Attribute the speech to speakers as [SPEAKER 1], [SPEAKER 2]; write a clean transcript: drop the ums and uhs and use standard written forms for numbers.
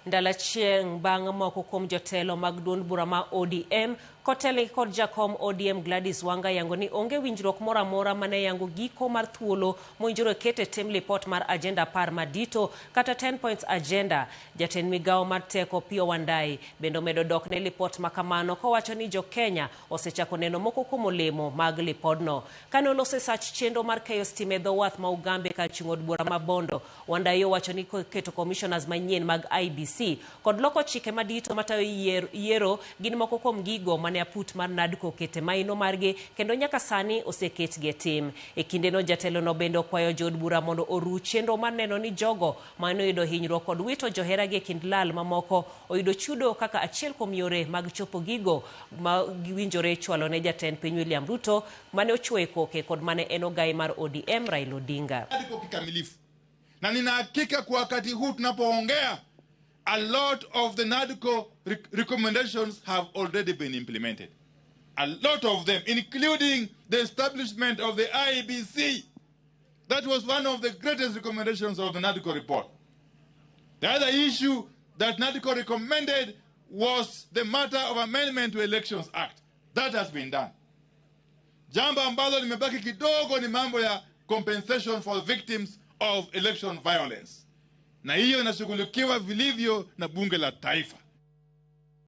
[SPEAKER 1] Ndalo achieng' bang' moko kuom jotelo mag duond bura ma ODM kotelnegi kod jakom ODM Gladys Wanga yango ni onge winjruok moro amora mane yango giko mar thuolo mowinjore oket e tim lipot mar agenda 10 madito kata 10 points agenda. Jatend migawo mar teko Opiyo Wandayi bende omedo dok ne lipot ma kamano kowacho ni jo Kenya osechako neno moko kuom olemo mag lipodno. Kane oloso e sach chenro mar keyo stima e dho wath ma Ugambe kar chung' od bura ma Bondo, Wandayi owacho ni keto commissioners manyien mag IEBC kod loko chike madito matayo yiero gin moko kuom gigo mane aput mar NADCO okete maino margi kendo nyaka sani oseketgi e tim. E kindeno jatelono bende okwayo jood bura mondo oruw chenro mar neno ni jogo mane oyudo hinyruok kod wito joheragi e kind lal mamoko oyudo chudo kaka achiel kuom yore mag chopo gigo ma giwinjore chwalo ne jatend piny William Ruto mane ochuoye koke kod mane en ogai mar ODM Raila Odinga.
[SPEAKER 2] Kikamilifu. Na nina hakika kwa wakati huu tunapoongea, a lot of the NADCO recommendations have already been implemented. A lot of them, including the establishment of the IEBC. That was one of the greatest recommendations of the NADCO report. The other issue that NADCO recommended was the matter of amendment to Elections Act. That has been done. Jambo ambalo limebaki kidogo ni mambo ya compensation for victims of election violence, na hiyo inashughulikiwa vilivyo na bunge la taifa.